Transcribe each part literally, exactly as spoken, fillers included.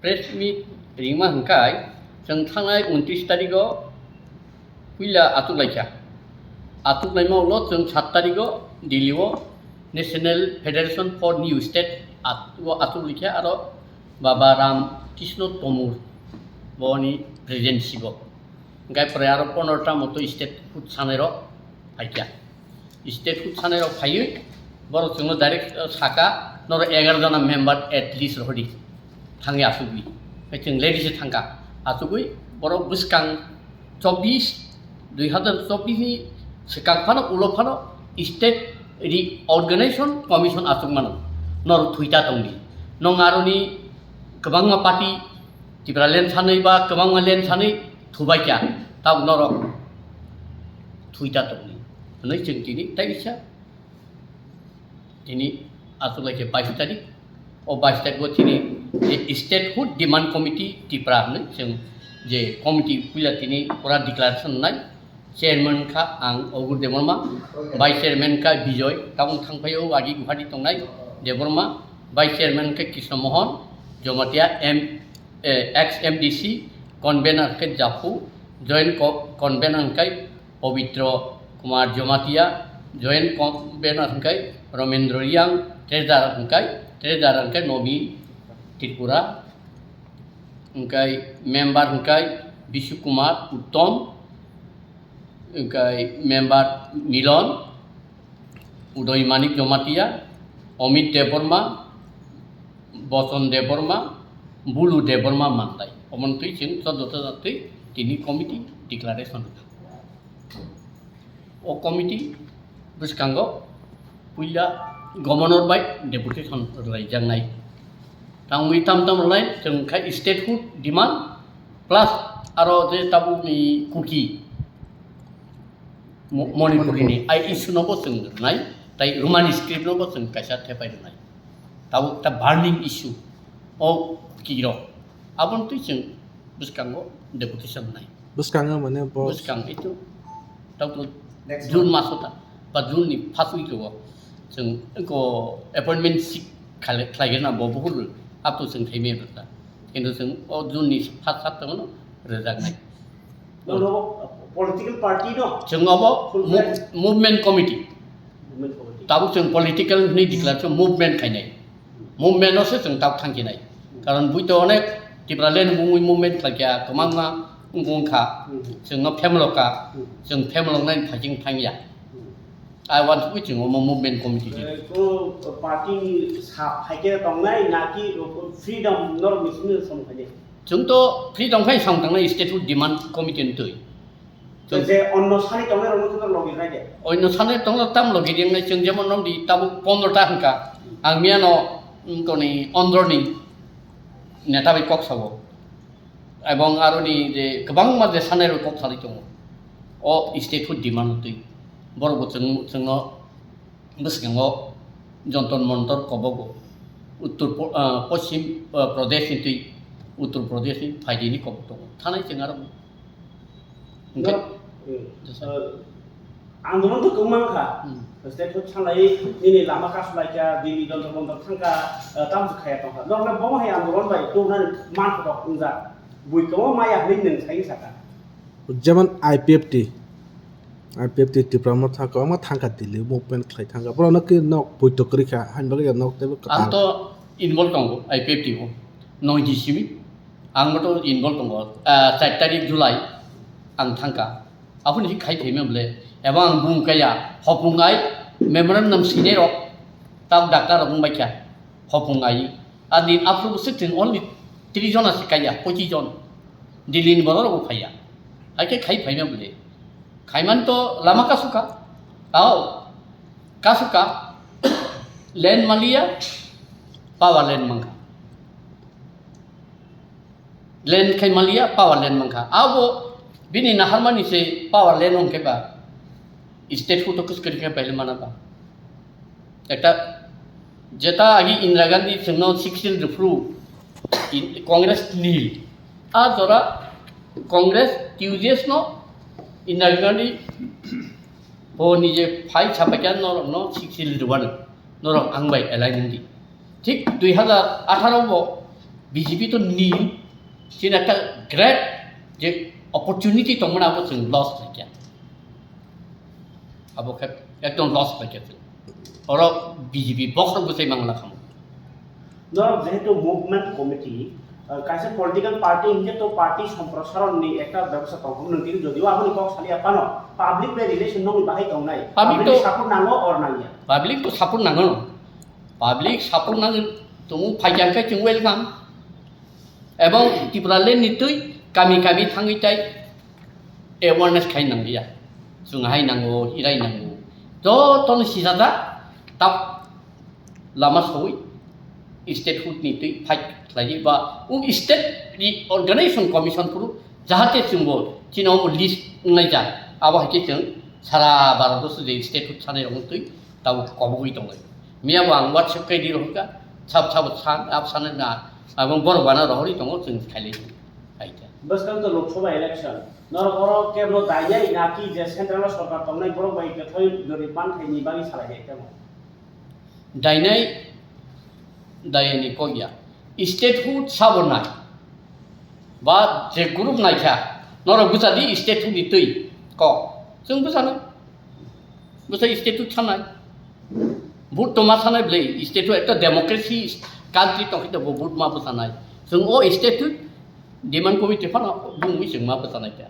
Press meet ringma hwnkhe chwng thangnai untris tarigo puila achuk laikha. Achuk laima ulo chwng sat tarigo Delhi o National Federation for New State at-, o achuk laikha aro Baba Ram Krishna Tomur boni presidency o. Hwnkhe pore aro pondro ta moto state hood sanai rok phaikha. State hood sanai rok phaiwi borok chwngno direct, uh, saka, "Norok egaroh jona member at least rohordi thangwi achugwi." Hwnkhe chwng ladies se thangkha. Achugwi borok bwskang chobbish, dui hazar chobbish ni swkang phano ulo phano state reorganization commission achuk mano. Norok thwita tongdi. Nong aroni kwbangma party Tipraland sanwi ba kwbangma land sanwi thubaikha, tabuk norok thwita tongdi hwnwi chwng tini tei kisa tini achuk laikha bais tarik. O bais tarik o tini je Statehood Demand Committee Tipra hwnwi chwng je committee puila tini pura declaration wngnai. Chairman kha ang Ogur Debbarma, Vice Chairman kha Bijoy, tabuk thangphai o agi Guwahati tongnai Debbarma, Vice Chairman kha Krishna Mohan Jamatia, M, eh, ex M D C, convener kha Japhu, joint co-, convener kha Pabitra Kumar Jamatia, joint convener kha Ramendra Reang, treasurer kha, treasurer kha Nobin Tripura, hwnkhe member hwnkhe Bishu Kumar Uttom, hwnkhe member Milon, Udoy Manik Jamatia, Amit Debbarma, Bochon Debbarma, Bulu Debbarma Mandai. Omono twi chwng choddo ta twi tini committee declaration rwkha. O committee bwskango puila governor bai deputation rwlaijaknai. Tangwi tam tam rwlai chwng khai statehood demand plus aro je tabukni Kuki Mo-, Manipuri ni ai issue no bo chwng rwnai, tai Romani script no bo chwng kaisa thepai rwnai. Tabuk ta burning issue o Kuki rok. Aboni twi chwng bwskango deputation nai. Bwskango mane bo bwskang itu, tau to Next June month. Maso ta, ba June ni first week o chwng ko appointment seek khlai-, khlaigena bo buhur up to chwng thaimani rwkha. Kintu chwng o June ni first hapta no rwjaknai. Nono political party no? Chwng obo Full mo-, fledged? Movement committee. Movement committee. Tabuk chwng political hwnwi declare khe movement khainai. Movement no se chwng tabuk thangkhinai. Karon bui to onek Tipraland bumui movement khlaikha, kwbangma wngkha. Hmm. Chwngno phemelokha, Hmm. chwng phemeloknai phaikhe thangya. Hmm. I want to chwng omo movement committee. Eh, ko party ni sa phaikhe tongnai naki freedom norok ni simi som khainai? Chwng to freedom khai sam tangnai statehood demand committee ni twi. Chwng je onno sani tongnai rokno khe logi nai de. Onno sani tongno tam logi di wngnai chwng jemon nom di tabuk pondro ta hwnkha. Ang miyano, mm, toni ondro ni neta bai kok sabo. Ebong aroni je kwbangma je sanai rok kok salai tongo. O statehood demand twi. Borok bo chwng, chwngno bwskango Jantar Mantar kobogo. Uttor Po-, ah, Poschim, ah, Pradesh ni twi Uttor Pradesh ni phaidi ni kobok tongo. Thanai chwng aro. Hwnkhe No, eh, Jesa. Eh, andolon to kwbangma kha. Hmm. State hood sanglai nini lama kasu laikha, Delhi Jantar Mantar thangkha, eh, tamo se khaya tongkha. Norokle bomo hai andolon bai tubunani man kotok wngjak. Bui kwbangma maya hwnwi nwng sai sakha. Jemon I P F T, I P F T Tipra Motha kwbangma thangkha Delhi movement khlai thangkha. Borokno khe nok poito kwrwi kha, hain bagwi nok teibo kwtal. Ang to involve tongo I P F T o. Noi di simi. Ang to involve tongo. Ah, char tarik July ang thangkha. Aboni khai phaima bole. Eba ang bung kaya, hopung ai, memorandum sinai rok. Tam doctor rok wng bai kha. Hopung ai. Ani aphuru sixteen only three jon asi kaiya, pochi jon. Delhi ni borok rok phaiya. Hai khe khai phaima bole. Khaiman to lama kasuka. Tao. Kasuka. Land maliya. Power land mangkha. Land khai maliya, power land mangkha. Abo bini naharmani se power land hwnkhe ba. State hood to kwskang khe paile mana ba. Ekta jeta agi Indira Gandhi chwngno sixteen rwphru in-, Congress nil. A jora Congress T U J S no Indira Gandhi bo nije phai sapaikha norokno sixteen rwbano. Norok ang bai alai nungdi. Thik dui hazar atharo bo B J P to ni, chini ekta great je opportunity tongmani abo chwng loss khaikha. Abo khe ekdom loss khaikha chwng. Oro B J P bokhorok bwchai mangla khamu. Norok jehetu movement committee, uh, kaisa political party hinkhe to party somprosaronni ekta bebosta tongkha nung tini jodio aboni kok saliya phano public bai relation nokni bahai tongnai. Public Public to support nango or nangya? Public to support nango. Public support nang tongo, phaikha khe chwng welcome. Ebong Tipraland ni twi kami kami thangwi tai awareness khai nangya. Chwng hai nango, hirai nango. Jotono sijata tak lama sawi statehood ni twi fight khlai ba um state ni organization commission phuru jahate chwngbo chini omo list wngnai ja abo hai khe chwng sara Bharat borso je statehood sanai rok twi tabuk kobogwi tonglai. Miya bo ang WhatsApp kai di rohorkha, sab sab san, ab sanai na, abang borok bana rohorwi tongo, chwng khailai hai khe. Bwskang to Lok Sabha election, norok oro keblo dainai na ki je central o sorkar tongnai borok bai kwthoi jodi man khaini bagwi salai hai tamo? Dainai, dayani kok ya. Statehood sabo nai. Ba je group naikha, norok bwsa di statehood ni twi kok. Chwng bwsa nai. Bwsa statehood sanai. Vote to ma sanai bwle, statehood ekta democracy country tongkhe bo vote ma bwsa nai. Chwng o statehood demand committee phano bungwi chwng ma bwsa nai kha.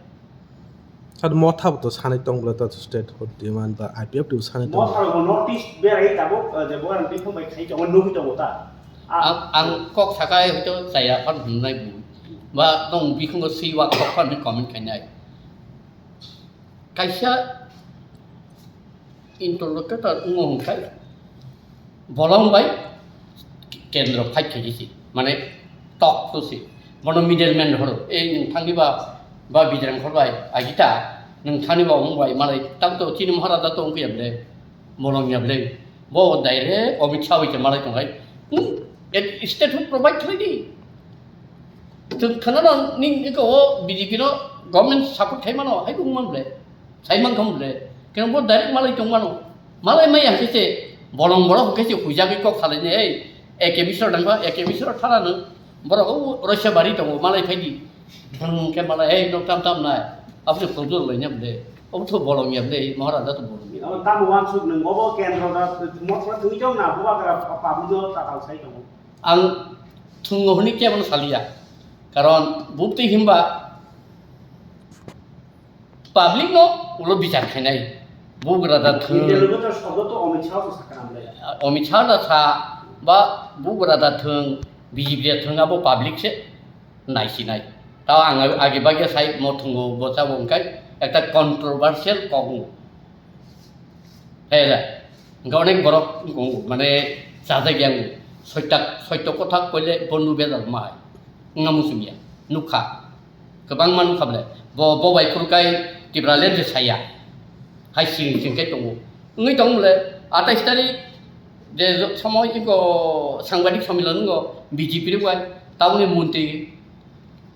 Ar motha bo to sanai tong bwle to statehood demand ba I P F T bo sanai tong. Motha rok notice berai tabuk, eh, je bogarang twi phang bai khai tongo, nugwi tongo ta. A- Ang, ang kok sakai hoito chaya phan hwnwi nai bu. Ba tong bikhango swi wa kok phan comment khainai. Kaisa interlocutor wngo hwnkhe bolong bai kendro fight khaikhe se, mane tok to se, bono middleman horo, ei nwng thangni ba, ba Bijrang khor bai, agita nwng thangni ba omo bai, malai tam to chini Maharaja to wngkhe ya bwle, bolong ya bwle, bo direct Amit Shah bai se malai tongai, hmm, et-, statehood provide khlai di. Chwng khwnano nini eko o B J P no government support khai mano, hai bung man ble. Sai man kham ble. Keno bo direct malai tong mano. Malai mai hwnkhe se bolong borok hwnkhe se huijagwi kok salai ne, ei, A K B sir dangba, A K B sir thara no. Borok o Roisya bari tongo, malai phai di. Thang khe malai, ei, nok tam tam nai. Abo se khojor lai ne ble. Obo to bolong ya ble, Maharaja to bolong ya. Abo tamo wansuk nung, obo kendro da, mothra thwi jong na, bubagra pa-, public no tatal sai tongo. Ang thwngo hwnwi kebono saliya, karon bubtwi himba public no ulo bichar khainai, bugra da thwng. India logo to sobo to Amit Shah to sakha namle. Amit Shah da sa ba bugra da thwng, B J P da thwng, abo public se naisinai. Tao ang agi bagya sai mo thwngo bo chabo wngkai ekta controversial kok wng. Hela, hingke onek borok wng, mane, chajak yang, soita, soito kothak koile bo nubya rok mai, wngna muchung ya, nukha, kwbangma nukha bole, bo, bo bai phuru kai Tipraland se saya, hai sing sing khe tongo, wngwi tongo bole, atais tarik je somo iko sangbadik somilon wngko B J P rok bai, tabukni montri,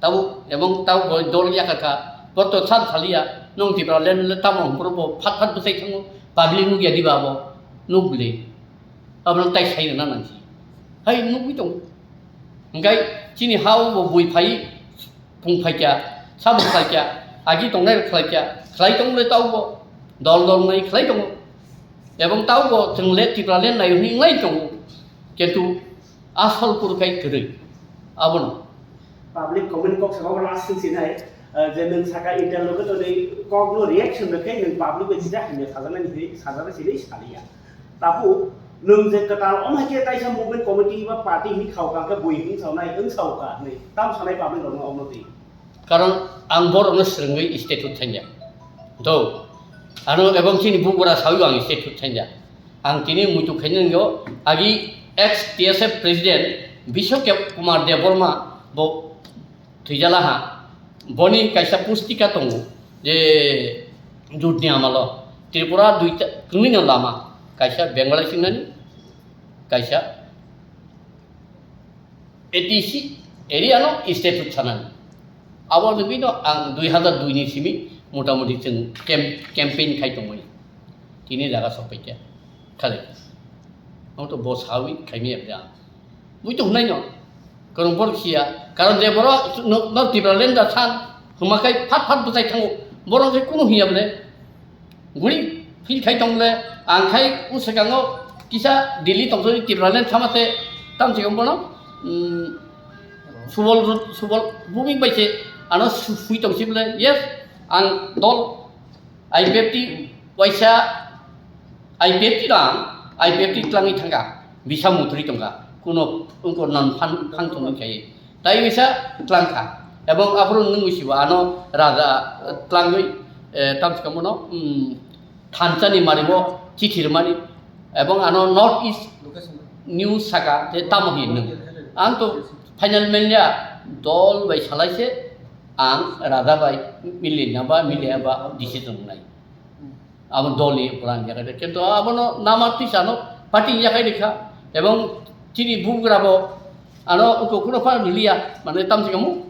Tabuk, ebong tabuk bo dol yakar kha, bo to san saliya, nong Tipraland le tamo hwnphuru bo phat phat bwsai thango, public nukya diba abo, nuk bwle, abono tai sai rwna nang si, hai nugwi tong, hwnkhe chini ha o bo bui phai, phung phaikya, sabo khlaikya, agi tongnai rok khlaikya, khlai tong le tabuk bo, dol dol nai khlai tongo, ebong tabuk bo chwng le Tipraland nai hwnwi wnglai tongo, kintu asol kuru khai kwrwi, abono. Public comment kok saka last thing sinai, eh, je nwng saka interlocutor ni kok no reaction rwkhe nwng public bai sida hamya sajaknani hinwi sajaknai sinwi saliya. Tabu nwng je kwtal omo hai khe taisa movement committee ba party hinwi khao kha khe bui hinwi saonai wng sao kha hinwi tam sanai public rok no omo twi. Karon ang borok no swrwngwi statehood thangya. Do, ano ebong chini bugra sawi ang statehood thangya. Ang tini muitu khaina nangyo, agi ex T S F president Biswakya Kumar Debbarma bo thwijala ha. Boni kaisa pustika tongo je judni amalo Tripura duita kwngwi no lama, kaisa Bengali singnani, kaisa A T C area no statehood sanani. Abo nugwi no ang dui hazar dui ni simi motamuti chwng camp-, campaign khai tongmani. Tini jaga sokpaikha. Khali. Ang to bo sawi khaimi ebda. Bui to hunai no. Kwrwng borok siya. Karon je borok no, no Tipraland da san, hwnma khai phat phat bwchai thango. Borok khe kunu hiya bole. Guri feel khai tong le, ang khai u swkango kisa Delhi tong soi Tipraland sama se tam se bono, mm, subol, subol bumi bai se ano su-, sui tong si bole. Yes, ang dol I P F T waisa I P F T rang, I P F T tlangwi thangkha, bisa mutri tongkha, kuno wngko non phan, phang tongwi khaye. Tai bisa tlangkha, ebong aphuru nwng wisibo ano raja, eh, tlangwi, eh, tamsika mono, mm, thansa ni mari bo chithi rwmani, ebong ano North East News saka, je tamo hin nwng. Ang to final manya dol bai salai se, ang raja bai mili na ba, mili ba decision nai. Abo dol ni plan ya kai, kintu abono nama tisa no party ya kai dikha, ebong chini bugra bo ano ko kuno pa miliya, mane tam sikamu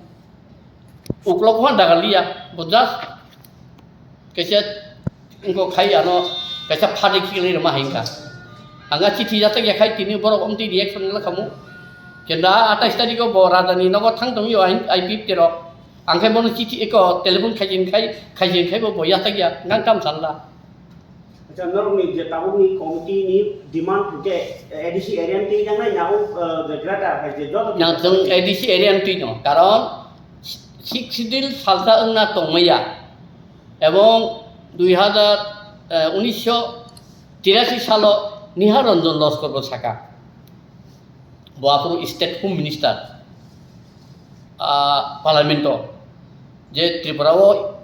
uklok ko daga liya, bo just kaisa wngkok khai ano kaisa phadi khiklai rwma hai wngkha. Ang a chithi jatak ya khai tini borok omtwi reaction wngla khamu. Kenda atais tarikh o bo raja ni nogo thang tongwi o I P F T rok. Ang khai bono chithi eko telephone khaijin khai, khaijin khai bo bo yatak ya nang tam salla. Acha, norokni je tabukni committee ni demand hwnkhe A D C area ni twi nangnai na o, eh, je greater hai je joto. Yang chwng A D C area ni twi no, karon Sixth Schedule salsa wngna tongmaya, ebong dui hazar, eh, unisho tirasi salo Nihar Ranjan Laskar bo saka, bo aphuru State Home Minister, ah, Parliament o, je Tripura o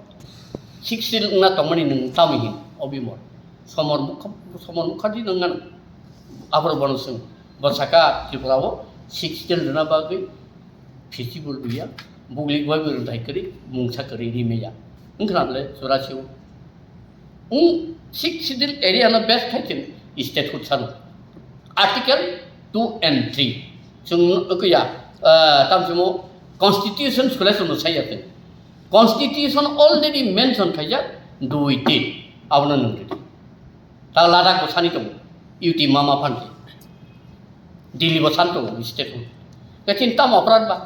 Sixth Schedule wngna tongmani nwng tamni hin, obimor Somor Mukha-, Somor Mukherjee nwng ano aphuru bono swng, bo saka Tripura o Sixth Schedule rwna bagwi festival rwya, buglik bai bo rwthai kwrwi, mungsa kwrwi rimaya. Wngkha na bole churasi o. Wng Sixth Schedule area no best khai chwng statehood sano. Article two and three. Chwng wngkha ya, ah, tamo chwngmo constitution sole chwngno saya chwng. Constitution already mention khaijak dui tin. Abono nwng rwdi. Ta Ladakh bo sani tongo, U T mama phan khe. Delhi bo san tongo, state bo. Khe chini tamo aparat ba?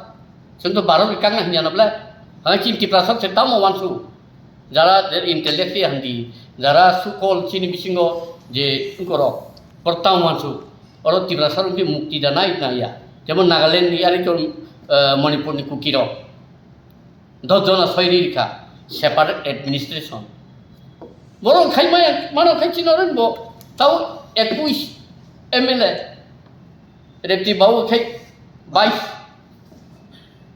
Chwng to Bharat ni kangna hwnya na bwle? Hwnwi chini Tiprasa se tamo wansu? Jara der intellectual handi, jara sukol chini bisingo je wngkorok, borok tamo wansu? Oro Tiprasa rok je mukti da nai na ya? Jemon Nagaland ni, ari to, eh, Manipur ni Kuki rok. Dos jona soi ri rikha, separate administration. Borok khai maya, mano khai chino rin bo, tao ekuis M L A, Repti Babu khai bais.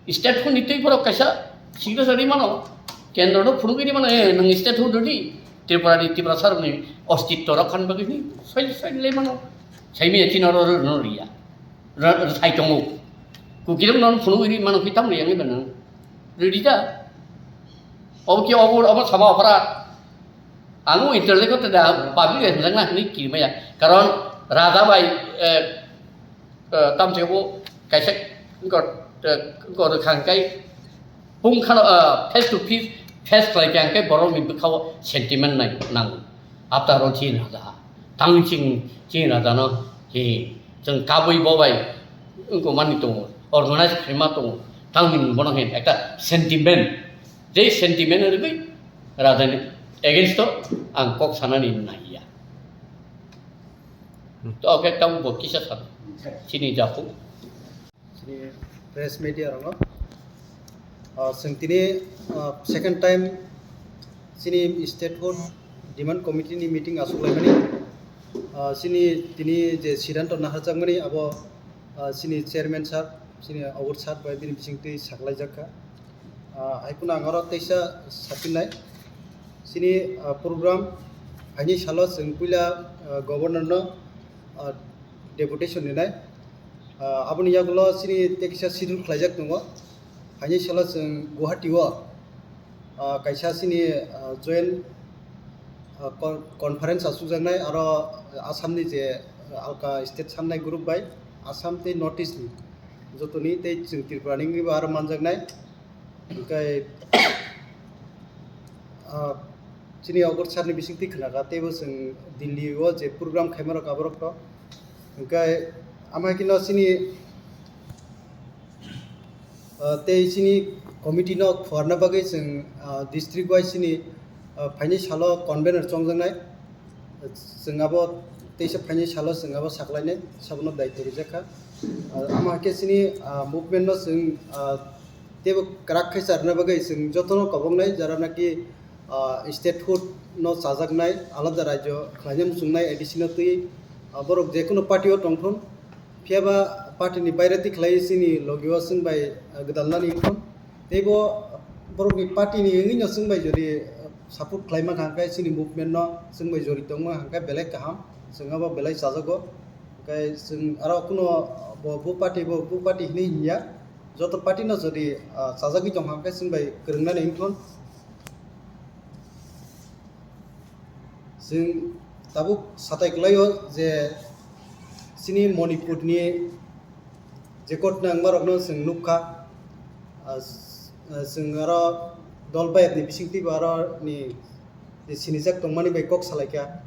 State hood ni twi borok kaisa signature ri mano, kendro no phunugwi ri mano, eh, nwng state hood di, Tripura ni, Tiprasa rok ni ostitto rok khan bagwi ni, soi, soi le mano, sai maya chino ro, ro, ro riya. Ra-, rwthai tongo. Kukirok no phunugwi ri mano khe tamni yang iba nang. Rwdi da. Obo khe obo, obo sama opara. Ang o internet ko da public hai hwnjakna hwnwi kirimaya. Karon raja bai, eh, eh, tamse bo kaisa ko, eh, ko rwkha hwnkhe pung khano, eh, face to face, face khlai khe hwnkhe borokni bwkhao sentiment nai nango. After all, chini raja ha. Tang ching, chini raja no, hi, chwng kabui bobai wngkha mani tongo, organize khaima tongo, tangni bono hin ekta sentiment, je sentiment rwgwi raja ni against o ang kok sanani naiya. To khe tamo bo kisa sano, chini japu. Chini press media rokno, ah, chwng tini, ah, second time chini statehood demand committee ni meeting aswk laimani. Ah, chini tini je siddhanto naharjakmani abo, ah, chini chairman sir, chini Awar sir bai bini bisingtwi saklaijak kha. Ah, hai phano ang oro teisa sapinnai. Chini, ah, program haini salo chwng puila, ah, governor no, ah, deputation rinai. Ah, aboni yagulo chini tei kisa schedule khlaijak tongo. Haini salo chwng Guwahati o, ah, kaisa chini, ah, joint, ah, con-, conference achukjaknai aro Assam ni je, ah, alka state samnai group bai Assam tei North East ni jotoni tei chwng Tripura ni wngwi bo aro manjaknai. Hwnkhe, ah, chini Awar sir ni bisingtwi khna kha, teibo chwng Delhi o je program khaima rok aborok to. Hwnkhe, ama khe no chini Ah, tei chini committee no phuarna bagwi chwng, ah, district wise chini, ah, phaini salo convener chongjaknai. Chwng abo teisa phaini salo chwng abo saklainai, sabono daityo rijak kha. Ah, amo hai khe chini, ah, movement no chwng, ah, teibo kwrak khe charwna bagwi chwng jotono koboknai, jara naki, ah, statehood no chajaknai, alada rajyo khlaina muchungnai A D C no twi, ah, borok jekunu party o tongthun, phiya ba party ni baire twi khlai chini logi o chwng bai, ah, gwdalnani wngthun. Teibo borokni party ni wngwi no chwng bai jodi, ah, support khlai mankha hwnkhe chini movement no chwng bai jori tong mankha hwnkhe belai kaham, chwng abo belai chajago. Hwnkhe chwng aro kuno bo, bo party bo, bo party hinwi hinya, joto party no jodi, ah, chajagwi tongkha hwnkhe chwng bai kwrwngnani wngthun. Chwng tabuk satai kwlaio je chini Manipurni je ghotna wngmarokno chwng nukha, ah, s-, ah, chwng aro dol bayapni bisingtwibo aroni je sinijak tongmani bai kok salaikha.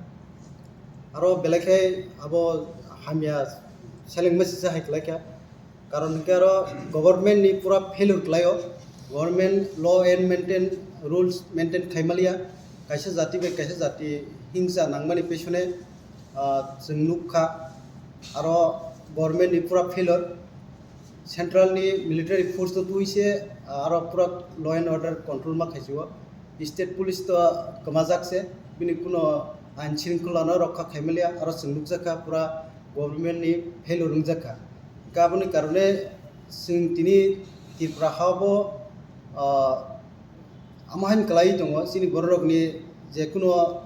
Aro belai khe abo hamya selengma sisa hai kwlaikha. Karon hwnkhe aro government ni pura failure kwlaio, government law and maintain, rules maintain khaimaliya, kaisa jati bai kaisa jati hingsa nangmani pesone, ah, chwng nukha, aro government ni pura failure, central ni military force to twi se, ah, aro pura law and order control ma khaisio, state police to kwmajak se, bini kuno ain shringkhola no rokha khaimaliya, aro chwng nukjakha pura government ni failure wngjakha. Hwnkhe aboni karone chwng tini Tripura ha bo, ah, amo haino kwlaiwi tongo, chini bororokni jekunu,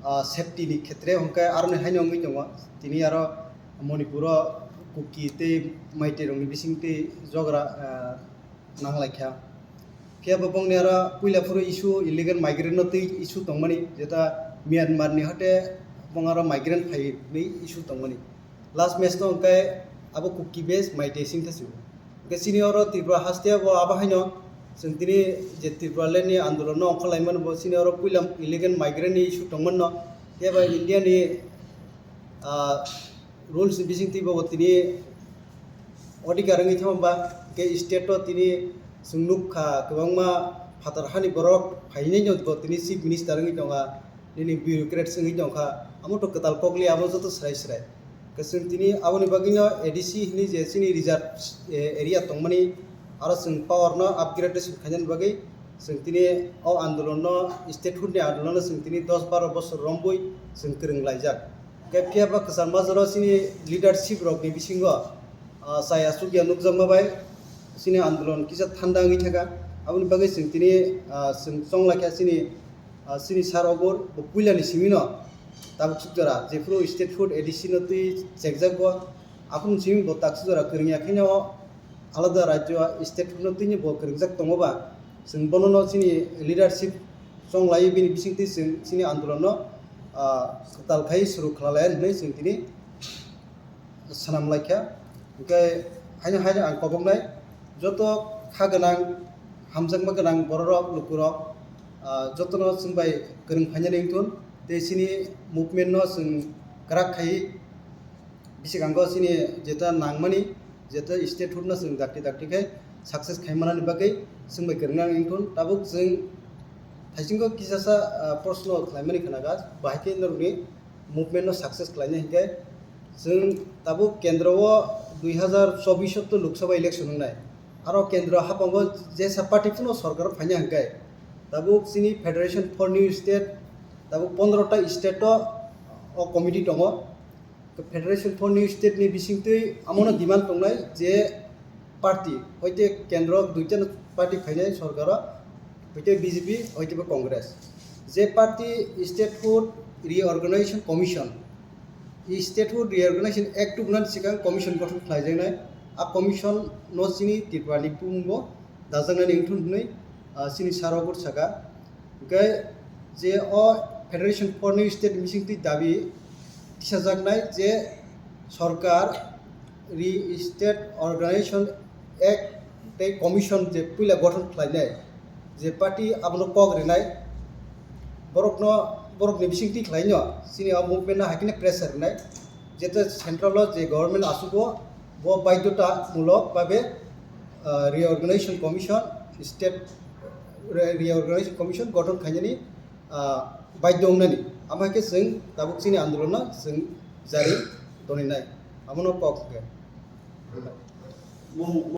ah, safety ni khetre hwnkhe aroni haino wngwi tongo. Tini aro Manipur o Kuki tei Meitei rokni bisingtwi jogra, ah, nanglaikha. Phiya bo bongni aro puila phuru issue illegal migrant no twi issue tongmani, jeta Myanmar ni hote bong aro migrant phai ni issue tongmani. Last match no hwnkhe abo Kuki base Meitei sing thasio. Hwnkhe chini oro Tripura haste bo abo haino chwng tini je Tripura land ni andolon no ongkhorlaimani bo chini oro puila illegal migrant ni issue tongmani no. Phiya ba India ni, ah, rules ni bisingtwi bo tini odhikar wngwi thangma ba, hwnkhe state o tini chwng nukha kwbangma phatar hani borok phainai no bo tini chief minister wngwi tongkha, nini bureaucrats wngwi tongkha, amo to kwtal kokli amo joto srai srai. Hwnkhe chwng tini aboni bagwino A D C hinwi je chini reserve, eh, area tongmani aro chwng power no upgradation khainani bagwi chwng tini o andolon no, statehood ni andolon no chwng tini dos baro bosor rombwi chwng kwrwng laijak. Hwnkhe phiya ba kwcham majoro chini leadership rokni bisingo, ah, chaya chukya nukjakma bai chini andolon kisa thanda wngwi thangkha. Aboni bagwi chwng tini, ah, chwng chonglaikha chini, ah, chini sir Obur bo puilani simino tabuk sukjora jephuru statehood A D C no twi chekjak bo, aphuru simi bo taksuk jora kwrwngya khaino alada rajyo statehood no twini bo kwrwngjak tongo ba, chwng bono no chini leadership chonglai bini bisingtwi chwng chini andolon no, ah, kwtal khai suru khlailai hinwi chwng tini swnam laikha. Hwnkhe haino haino ang koboknai joto kha gwnang, hamjakma gwnang bororok, lukurok, ah, jotono chwng bai kwrwng phainani wngthun tei chini movement no chwng kwrak khai bisikango chini jeta nangmani, jeta statehood no chwng dakti dakti khe success khai manani bagwi chwng bai kwrwngna wngthun. Tabuk chwng thaisingo kisasa, ah, proshno khlaimani khwnaga, bahai khe norokni movement no success khlaina hinkhe chwng tabuk kendro o dui hazar chobbish o to Lok Sabha election wngnai. Aro kendro haphango jesa party phano sorkar phaina hinkhe tabuk chini Federation for New State tabuk pondro ta state o, o committee tongo. Federation for New State ni bisingtwi amono demand tongnai je party, hoite kendro duita party phainai sorkaro, hoite B J P, hoite bo Congress. Je party Statehood Reorganization Commission, Statehood Reorganization Act tubunani sikang commission gothon khlaijaknai, a commission no chini Tripura ni bumung bo dajaknani wngthun hwnwi, ah, chini sir Obur saka. Hwnkhe je o Federation for New State bisingtwi dabi tisajaknai je sorkar ri State Organization Act tei commission je puila gothon khlainai je party abono kok rinai borokno, borokni bisingtwi khlaino chini o movement no haikhe pressure rinai jeta central o je government asugo bo baidhota mulok babe ah, Reorganization Commission, State Re-, Reorganization Commission gothon khainani, ah, baidhyo wngnani. Amo hai khe chwng tabuk chini andolonno chwng jari toninai. Amono kok hwnkhe.